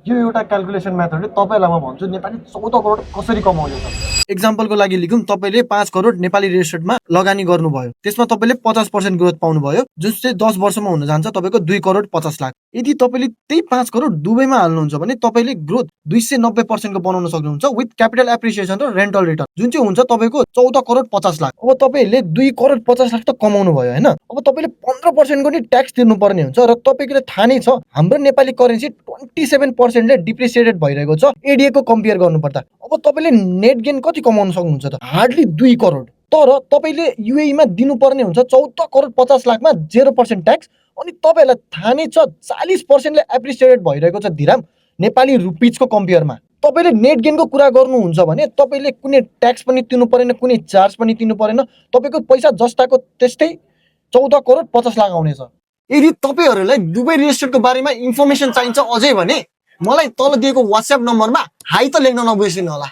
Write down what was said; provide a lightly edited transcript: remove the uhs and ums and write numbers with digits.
यो एउटा calculation method तपाईँलाई म भन्छु नेपाली 14 करोड कसरी कमाउने त। एक्जाम्पलको लागि लिखौँ, तपाईँले 5 करोड नेपाली रियल इस्टेटमा लगानी गर्नुभयो, त्यसमा तपाईँले 50% ग्रोथ पाउनुभयो, जुन चाहिँ 10 वर्षमा हुन जान्छ तपाईँको 2 करोड 50 लाख। यदि तपाईँले त्यही 5 करोड दुबईमा हाल्नुहुन्छ भने तपाईँले ग्रोथ 290% को बनाउन सक्नुहुन्छ विथ क्यापिटल एप्रिसिएसन र रेन्टल रिटर्न, जुन चाहिँ हुन्छ तपाईँको 14 करोड 50 लाख। अब तपाईँले 2 करोड 50 लाख त कमाउनु भयो होइन, अब तपाईँले 15% को नि ट्याक्स तिर्नुपर्ने हुन्छ। र तपाईँको थाहा नै छ हाम्रो नेपाली करेन्सी 27% ले डिप्रिसिएटेड भइरहेको छ एडिए को कम्पेयर गर्नुपर्दा। अब तपाईँले नेट गेन कति कमाउन सक्नुहुन्छ त? हार्डली 2 करोड। तर तपाईँले युएई मा दिनुपर्ने हुन्छ 14 करोड 50 लाखमा 0% ट्याक्स। अनि तपाईँलाई थाहा नै छ 40% ले एप्रिसिएटेड भइरहेको छ दिराम नेपाली रुपिजको कम्पेयरमा। तपाईँले नेट गेनको कुरा गर्नुहुन्छ भने तपाईँले कुनै ट्याक्स पनि तिर्नु परेन, कुनै चार्ज पनि तिर्नु परेन, तपाईँको पैसा जस्ताको त्यस्तै 14 करोड 50 लाख आउनेछ। यदि तपाईँहरूलाई दुबई रियल इस्टेटको बारेमा इन्फर्मेसन चाहिन्छ अझै भने मलाई तल दिएको WhatsApp नम्बरमा हाई त लेख्न नबिर्सिनु होला।